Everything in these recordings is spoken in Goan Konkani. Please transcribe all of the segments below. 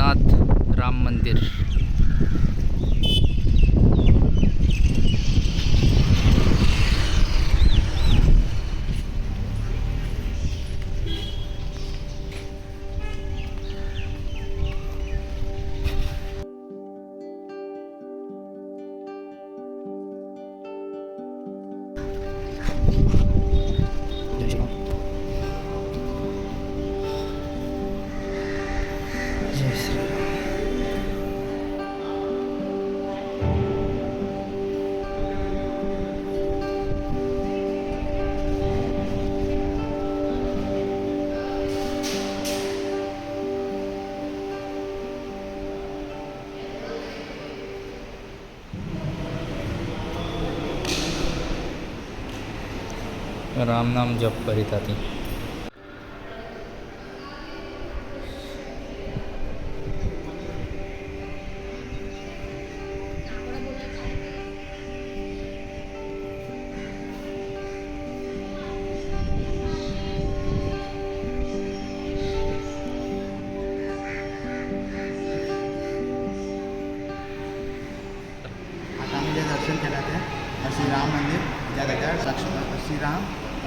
रघुनाथ राम मंदिर. जय श्रीराम. जय श्रीराम. राम नाम जप करीता ती. आता आम्ही जे दर्शन केलं ते श्रीराम मंदिर, ज्या जाग्यार श्रीराम,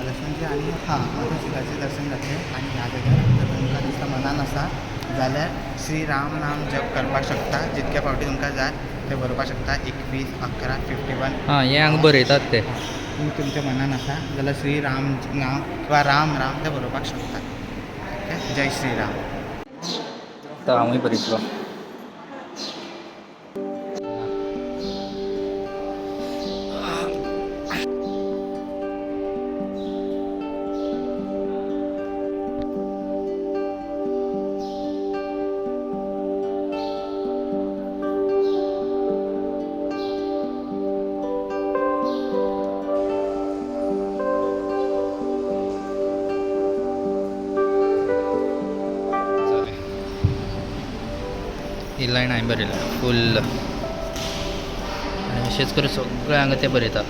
लक्ष्मणजी आनी हा माता सीताचें दर्शन जातलें. आनी ह्या जाग्यार जर तुमकां दिसता मनान आसा जाल्यार श्री राम नाम जप करपाक शकता. जितके फावटी तुमकां जाय ते बरोवपाक शकता. 21 11 51. हां, हें हांगा बरयतात ते. तुमच्या मनान आसा जाल्यार श्री राम नाम किंवा राम राम ते बरोवपाक शकता. ओके, जय श्रीराम. आतां हांवूय बरयतलो. जालें. ही लायन हांवें बरयल्या फुल्ल आनी अशेंच करून सगळें हांगा ते बरयता.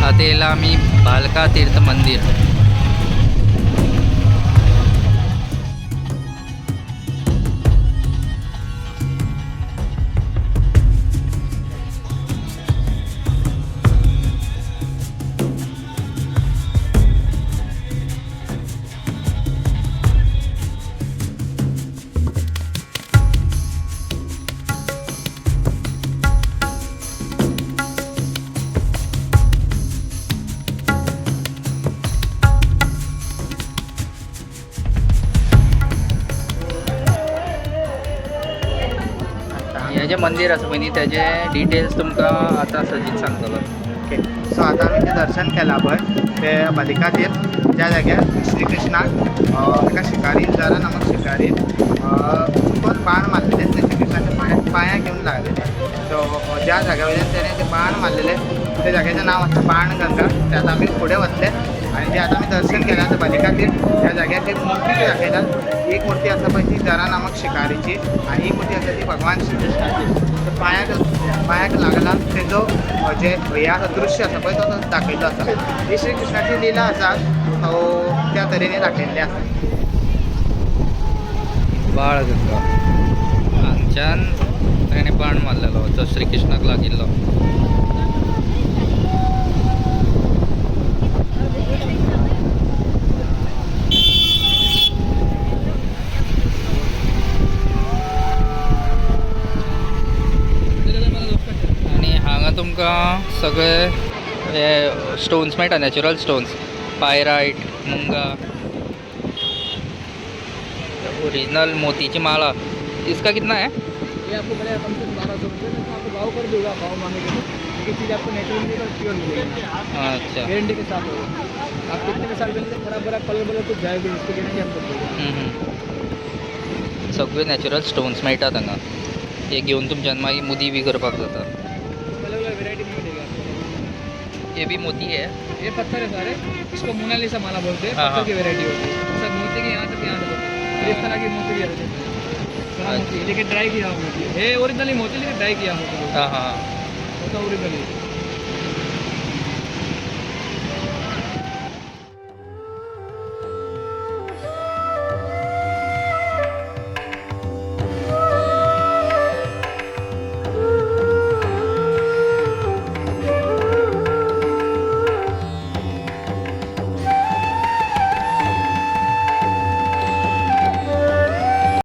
आतां येयला आमी भालका तीर्थ मंदिर. हें जें मंदीर आसा पळय न्ही, तेजे डिटेल्स तुमकां आतां सजीत सांगतलो. ओके, सो आतां आमी तें दर्शन केलां पळय तें बालिका तीर्थ, ज्या जाग्यार श्री कृष्णाक एका शिकारीन, जरा नामक शिकारीन चुकोन बाण मारलेलें, तें श्री कृष्णाच्या पांयाक येवन लागलेलें. सो ज्या जाग्या वयल्यान तेणें तें बाण मारलेलें त्या जाग्याचें नांव आसा बाणगंगा. ते आतां आमी फुडें वतले आनी जें आतां आमी दर्शन केलां तें बालिका तीर्थ, त्या जाग्यार ती मुर्ती जी दाखयतात, एक मुर्ती आसा पळय ती जरा नामक शिकारीची आनी एक मुर्ती आसा ती भगवान श्री कृष्णाची. तर पांयाक पांयाक लागला तेजो जे हें आसा, दृश्य आसा पळय, तो दाखयल्लो आसा. ही श्री कृष्णाची लिला आसा, त्या तरेन दाखयल्लें आसा. बाळगंगा हांगच्यान ताणें बाण मारलेलो जो श्रीकृष्णाक लागिल्लो. तुमकां सगळे हे स्टोन्स मेळटा, नॅचरल स्टोन्स, पायरायट, मुंगा, ओरिजिनल मोतीची माळा. इसका कितना है? ये आपको पड़ेगा कम से कम 1200 रुपये में. तो आपको भाव कर दूंगा, भाव मांगेंगे तो. लेकिन चीज़ आपको नेचुरल मिलेगी और प्योर मिलेगी. अच्छा. गारंटी के साथ होगा. आप कितने भी साल पहले खराब बराब कलर बलर कुछ जाएगी, उसकी गारंटी हम कर देंगे. हम्म. सगळे नॅचरल स्टोन्स मेळटात हांगा. हे घेवन तुमच्यान मागीर मुदी बी करपाक जाता. अलग अलग वेरायटी में मिलेगा आपको. हे बी मोती है? ये पत्थर है सारे. इसको मोनालिसा माला बोलते हैं. हाँ, पत्थर हाँ. की वेरायटी होती है सर मोती के. यहाँ तक यहाँ तक होती है. इस तरह की मोती भी आते हैं. सारा मोती, लेकिन ड्राई किया हुआ मोती है. ओरिजिनली मोती, लेकिन ड्राई किया मोती हां हां. होता ओरिजिनली.